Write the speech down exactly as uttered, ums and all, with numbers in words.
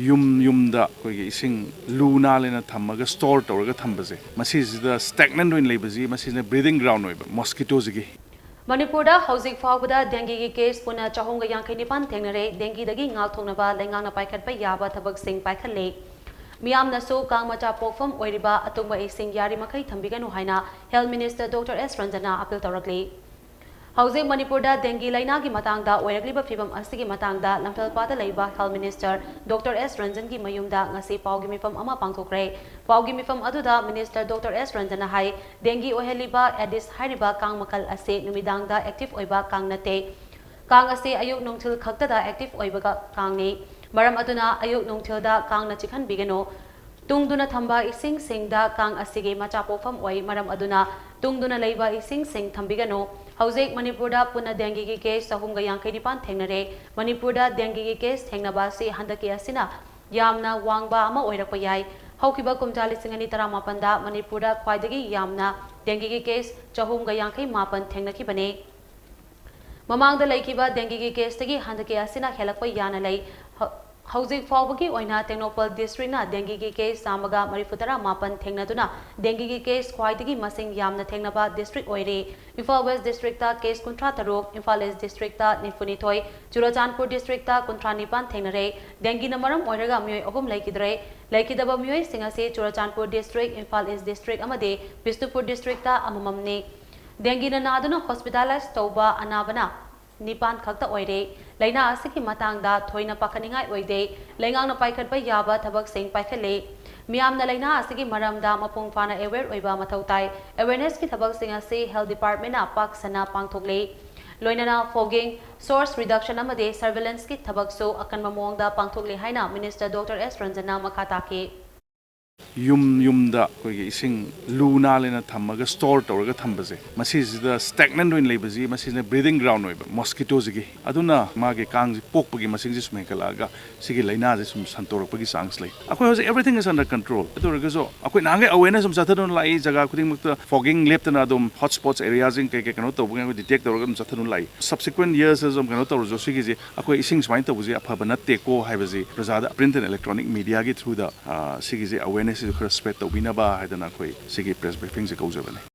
ꯌꯨꯝ ꯌꯨꯝꯗ ꯑꯩꯈꯣꯏꯒꯤ ꯏꯁꯤꯡ ꯂꯨ ꯅꯥꯜꯂꯦꯅ ꯊꯝꯃꯒ ꯁ꯭ꯇꯣꯔ ꯇꯧꯔꯒ ꯊꯝꯕꯁꯦ, ꯃꯁꯤꯁꯤꯗ ꯁ꯭ꯇꯦꯒꯅꯦꯟꯠ ꯑꯣꯏꯅ ꯂꯩꯕꯁꯤ, ꯃꯁꯤꯅ ꯕ꯭ꯔꯤꯗꯤꯡ ꯒ꯭ꯔꯥꯎꯟ ꯑꯣꯏꯕ ꯃꯣꯁꯀꯤꯇꯣꯁꯤꯒꯤ꯫ ꯃꯅꯤꯄꯨꯔꯗ ꯍꯧꯖꯤꯛ ꯐꯥꯎꯕꯗ ꯗꯦꯡꯒꯤꯒꯤ ꯀꯦꯁ ꯄꯨꯟꯅ ꯆꯍꯨꯝꯒ ꯌꯥꯡꯈꯩ ꯅꯤꯄꯥꯟ ꯊꯦꯡꯅꯔꯦ꯫ ꯗꯦꯡꯒꯤꯗꯒꯤ ꯉꯥꯛꯊꯣꯛꯅꯕ ꯂꯩꯉꯥꯛꯅ ꯄꯥꯏꯈꯠꯄ ꯌꯥꯕ ꯊꯕꯛꯁꯤꯡ ꯄꯥꯏꯈꯠꯂꯦ꯫ ꯃꯤꯌꯥꯝꯅꯁꯨ ꯀꯥꯡ ꯃꯆꯥ ꯄꯣꯛꯐꯝ ꯑꯣꯏꯔꯤꯕ ꯑꯇꯨꯝꯕ ꯏꯁꯤꯡ ꯌꯥꯔꯤꯃꯈꯩ ꯊꯝꯕꯤꯒꯅꯨ ꯍꯥꯏꯅ ꯍꯦꯜꯊ ꯃꯤꯅꯤꯁꯇꯔ ꯗꯣꯛꯇꯔ ꯑꯦꯁ ꯔꯟꯖꯅ ꯑꯄꯤꯜ ꯇꯧꯔꯛꯂꯤ꯫ ꯍꯧꯖꯤꯛ ꯃꯅꯤꯄꯨꯔꯗ ꯗꯦꯡꯒꯤ ꯂꯩꯅꯥꯒꯤ ꯃꯇꯥꯡꯗ ꯑꯣꯏꯔꯛꯂꯤꯕ ꯐꯤꯕꯝ ꯑꯁꯤꯒꯤ ꯃꯇꯥꯡꯗ ꯂꯝꯐꯦꯜꯄꯥꯠꯇ ꯂꯩꯕ ꯍꯦꯜꯊ ꯃꯤꯅꯤꯁꯇꯔ ꯗꯣꯛꯇꯔ ꯑꯦꯁ ꯔꯟꯖꯟꯒꯤ ꯃꯌꯨꯝꯗ ꯉꯁꯤ ꯄꯥꯎꯒꯤ ꯃꯤꯐꯝ ꯑꯃ ꯄꯥꯡꯊꯣꯛꯈ꯭ꯔꯦ꯫ ꯄꯥꯎꯒꯤ ꯃꯤꯐꯝ ꯑꯗꯨꯗ ꯃꯤꯅꯤꯁꯇꯔ ꯗꯣꯛꯇꯔ ꯑꯦꯁ ꯔꯟꯖꯟꯅ ꯍꯥꯏ, ꯗꯦꯡꯒꯤ ꯑꯣꯏꯍꯜꯂꯤꯕ ꯑꯦꯗꯤꯁ ꯍꯥꯏꯔꯤꯕ ꯀꯥꯡ ꯃꯈꯜ ꯑꯁꯤ ꯅꯨꯃꯤꯗꯥꯡꯗ ꯑꯦꯛꯇꯤꯚ ꯑꯣꯏꯕ ꯀꯥꯡ ꯅꯠꯇꯦ꯫ ꯀꯥꯡ ꯑꯁꯤ ꯑꯌꯨꯛ ꯅꯨꯡꯊꯤꯜ ꯈꯛꯇꯗ ꯑꯦꯛꯇꯤꯚ ꯑꯣꯏꯕ ꯀꯥꯡꯅꯤ꯫ ꯃꯔꯝ ꯑꯗꯨꯅ ꯑꯌꯨꯛ ꯅꯨꯡꯊꯤꯜꯗ ꯀꯥꯡꯅ ꯆꯤꯛꯍꯟꯕꯤꯒꯅꯨ꯫ ꯇꯨꯡꯗꯨꯅ ꯊꯝꯕ ꯏꯁꯤꯡꯁꯤꯡꯗ ꯀꯥꯡ ꯑꯁꯤꯒꯤ ꯃꯆꯥ ꯄꯣꯛꯐꯝ ꯑꯣꯏ, ꯃꯔꯝ ꯑꯗꯨꯅ ꯇꯨꯡꯗꯨꯅ ꯂꯩꯕ ꯏꯁꯤꯡꯁꯤꯡ ꯊꯝꯕꯤꯒꯅꯨ꯫ ꯍꯧꯖꯤꯛ ꯃꯅꯤꯄꯨꯔꯗ ꯄꯨꯟꯅ ꯗꯦꯡꯒꯤꯒꯤ ꯀꯦꯁ ꯆꯍꯨꯝꯒ ꯌꯥꯡꯈꯩ ꯅꯤꯄꯥꯟ ꯊꯦꯡꯅꯔꯦ꯫ ꯃꯅꯤꯄꯨꯔꯗ ꯗꯦꯡꯒꯤꯒꯤ ꯀꯦꯁ ꯊꯦꯡꯅꯕ ꯑꯁꯤ ꯍꯟꯗꯛꯀꯤ ꯑꯁꯤꯅ ꯌꯥꯝꯅ ꯋꯥꯡꯕ ꯑꯃ ꯑꯣꯏꯔꯛꯄ ꯌꯥꯏ꯫ ꯍꯧꯈꯤꯕ ꯀꯨꯝꯖꯥ ꯂꯤꯁꯤꯡ ꯑꯅꯤ ꯇꯔꯥꯃꯥꯄꯟꯗ ꯃꯅꯤꯄꯨꯔꯗ ꯈ꯭ꯋꯥꯏꯗꯒꯤ ꯌꯥꯝꯅ ꯗꯦꯡꯒꯤꯒꯤ ꯀꯦꯁ ꯆꯍꯨꯝꯒ ꯌꯥꯡꯈꯩ ꯃꯥꯄꯟ ꯊꯦꯡꯅꯈꯤꯕꯅꯤ꯫ ꯃꯃꯥꯡꯗ ꯂꯩꯈꯤꯕ ꯗꯦꯡꯒꯤꯒꯤ ꯀꯦꯁꯇꯒꯤ ꯍꯟꯗꯛꯀꯤ ꯑꯁꯤꯅ ꯍꯦꯜꯂꯛꯄ ꯌꯥꯅ ꯂꯩ꯫ ꯍ-, ꯍꯧꯖꯤꯛ ꯐꯥꯎꯕꯒꯤ ꯑꯣꯏꯅ ꯇꯦꯡꯅꯧꯄꯜ ꯗꯤꯁꯇ꯭ꯔꯤꯛꯅ ꯗꯦꯡꯒꯤꯒꯤ ꯀꯦꯁ ꯆꯥꯝꯃꯒ ꯃꯔꯤꯐꯨꯇꯔꯥ ꯃꯥꯄꯟ ꯊꯦꯡꯅꯗꯨꯅ ꯗꯦꯡꯒꯤꯒꯤ ꯀꯦꯁ ꯈ꯭ꯋꯥꯏꯗꯒꯤ ꯃꯁꯤꯡ ꯌꯥꯝꯅ ꯊꯦꯡꯅꯕ ꯗꯤꯁꯇ꯭ꯔꯤꯛ ꯑꯣꯏꯔꯦ꯫ ꯏꯝꯐꯥꯜ ꯋꯦꯁ ꯗꯤꯁꯇ꯭ꯔꯤꯛꯇ ꯀꯦꯁ ꯀꯨꯟꯊ꯭ꯔꯥ ꯇꯔꯨꯛ, ꯏꯝꯐꯥꯜ ꯏꯁ ꯗꯤꯁꯇ꯭ꯔꯤꯛꯇ ꯅꯤꯐꯨ ꯅꯤꯊꯣꯏ, ꯆꯨꯔꯆꯥꯟꯄꯨꯔ ꯗꯤꯁꯇ꯭ꯔꯤꯛꯇ ꯀꯨꯟꯊ꯭ꯔꯥ ꯅꯤꯄꯥꯟ ꯊꯦꯡꯅꯔꯦ꯫ ꯗꯦꯡꯒꯤꯅ ꯃꯔꯝ ꯑꯣꯏꯔꯒ ꯃꯤꯑꯣꯏ ꯑꯍꯨꯝ ꯂꯩꯈꯤꯗ꯭ꯔꯦ꯫ ꯂꯩꯈꯤꯗꯕ ꯃꯤꯑꯣꯏꯁꯤꯡ ꯑꯁꯤ ꯆꯨꯔꯆꯥꯟꯄꯨꯔ ꯗꯤꯁꯇ꯭ꯔꯤꯛ, ꯏꯝꯐꯥꯜ ꯏꯁ ꯗꯤꯁꯇ꯭ꯔꯤꯛ ꯑꯃꯗꯤ ꯕꯤꯁꯅꯨꯄꯨꯔ ꯗꯤꯁꯇ꯭ꯔꯤꯛꯇ ꯑꯃꯃꯝꯅꯤ꯫ ꯗꯦꯡꯒꯤꯅ ꯅꯥꯗꯨꯅ ꯍꯣꯁꯄꯤꯇꯥꯂꯥꯏꯖ ꯇꯧꯕ ꯑꯅꯥꯕꯅ ꯅꯤꯄꯥꯟ ꯈꯛꯇ ꯑꯣꯏꯔꯦ꯫ ꯂꯥꯏꯅꯥ ꯑꯁꯤꯒꯤ ꯃꯇꯥꯡꯗ ꯊꯣꯏꯅ ꯄꯥꯈꯠꯅꯤꯡꯉꯥꯏ ꯑꯣꯏꯗꯦ꯫ ꯂꯩꯉꯥꯛꯅ ꯄꯥꯏꯈꯠꯄ ꯌꯥꯕ ꯊꯕꯛꯁꯤꯡ ꯄꯥꯏꯈꯠꯂꯦ꯫ ꯃꯤꯌꯥꯝꯅ ꯂꯥꯏꯅꯥ ꯑꯁꯤꯒꯤ ꯃꯔꯝꯗ ꯃꯄꯨꯡ ꯐꯥꯅ ꯑꯦꯋꯦꯌꯔ ꯑꯣꯏꯕ ꯃꯊꯧ ꯇꯥꯏ꯫ ꯑꯦꯋꯦꯌꯔꯅꯦꯁꯀꯤ ꯊꯕꯛꯁꯤꯡ ꯑꯁꯤ ꯍꯦꯜꯊ ꯗꯤꯄꯥꯔꯠꯃꯦꯟꯅ ꯄꯥꯛ ꯁꯟꯅ ꯄꯥꯡꯊꯣꯛꯂꯦ꯫ ꯂꯣꯏꯅꯅ ꯐꯣꯒꯤꯡ, ꯁꯣꯔꯁ ꯔꯤꯗꯛꯁꯟ ꯑꯃꯗꯤ ꯁꯔꯚꯦꯂꯦꯟꯁꯀꯤ ꯊꯕꯛꯁꯨ ꯑꯀꯟꯕ ꯃꯑꯣꯡꯗ ꯄꯥꯡꯊꯣꯛꯂꯦ ꯍꯥꯏꯅ ꯃꯤꯅꯤꯁꯇꯔ ꯗꯣꯛꯇꯔ ꯑꯦꯁ ꯔꯟꯖꯟꯅ ꯃꯈꯥ ꯇꯥꯈꯤ꯫ ꯌꯨꯝ ꯌꯨꯝꯗ ꯑꯩꯈꯣꯏꯒꯤ ꯏꯁꯤꯡ ꯂꯨ ꯅꯥꯜꯂꯦꯅ ꯊꯝꯃꯒ ꯁ꯭ꯇꯣꯔ ꯇꯧꯔꯒ ꯊꯝꯕꯁꯦ, ꯃꯁꯤꯁꯤꯗ ꯁ꯭ꯇꯦꯒꯅꯦꯟꯠ ꯑꯣꯏꯅ ꯂꯩꯕꯁꯤ, ꯃꯁꯤꯅ ꯕ꯭ꯔꯤꯗꯤꯡ ꯒ꯭ꯔꯥꯎꯟ ꯑꯣꯏꯕ ꯃꯣꯁꯀꯤꯇꯣꯁꯤꯒꯤ꯫ ꯑꯗꯨꯅ ꯃꯥꯒꯤ ꯀꯥꯡꯁꯤ ꯄꯣꯛꯄꯒꯤ ꯃꯁꯤꯡꯁꯤ ꯁꯨꯝ ꯍꯦꯟꯒꯠꯂꯛꯑꯒ ꯁꯤꯒꯤ ꯂꯥꯏꯅꯥꯁꯦ ꯁꯨꯝ ꯁꯟꯇꯣꯔꯛꯄꯒꯤ ꯆꯥꯟꯁ ꯂꯩ꯫ ꯑꯩꯈꯣꯏ ꯍꯧꯖꯤꯛ everything is under control꯫ ꯑꯗꯨ ꯑꯣꯏꯔꯒꯁꯨ ꯑꯩꯈꯣꯏ ꯅꯍꯥꯟꯈꯩ ꯑꯋꯦꯔꯅꯦꯁ ꯁꯨꯝ ꯆꯠꯊꯗꯨꯅ ꯂꯥꯛꯏ, ꯖꯒꯥ ꯈꯨꯗꯤꯡꯃꯛꯇ ꯐꯣꯒꯤꯡ ꯂꯦꯞꯇꯅ ꯑꯗꯨꯝ ꯍꯣꯠ ꯁ꯭ꯄꯣꯠꯁ ꯑꯦꯔꯤꯌꯥꯁꯤꯡ ꯀꯩ ꯀꯩ ꯀꯩꯅꯣ ꯇꯧꯕ ꯑꯩꯈꯣꯏ ꯗꯤꯇꯦꯛ ꯇꯧꯔꯒ ꯑꯗꯨꯝ ꯆꯠꯊꯗꯨꯅ ꯂꯥꯛꯏ꯫ ꯁꯕꯁꯤꯀ꯭ꯋꯦꯟ ꯌꯔꯁꯇꯁꯨ ꯑꯗꯨꯝ ꯀꯩꯅꯣ ꯇꯧꯔꯁꯨ ꯁꯤꯒꯤꯁꯦ ꯑꯩꯈꯣꯏ ꯏꯁꯤꯡ ꯁꯨꯃꯥꯏꯅ ꯇꯧꯕꯁꯦ ꯑꯐꯕ ꯅꯠꯇꯦꯀꯣ ꯍꯥꯏꯕꯁꯤ ꯄ꯭ꯔꯖꯥꯗ ꯄ꯭ꯔꯤꯟꯠ ꯑꯦꯟ ꯏꯂꯦꯛꯇ꯭ꯔꯣꯅꯤꯛ ꯃꯤꯗꯤꯌꯥꯒꯤ ꯊ꯭ꯔꯨꯗ ꯁꯤꯒꯤꯁꯦ ꯑꯋꯦꯔꯅꯦꯁꯁꯤꯁꯨ ꯈꯔ ꯁ꯭ꯄ꯭ꯔꯦꯗ ꯇꯧꯕꯤꯅꯕ ꯍꯥꯏꯗꯅ ꯑꯩꯈꯣꯏ ꯁꯤꯒꯤ ꯄ꯭ꯔꯦꯁ ꯕ꯭ꯔꯤꯐꯤꯡꯁꯦ ꯀꯧꯖꯕꯅꯤ꯫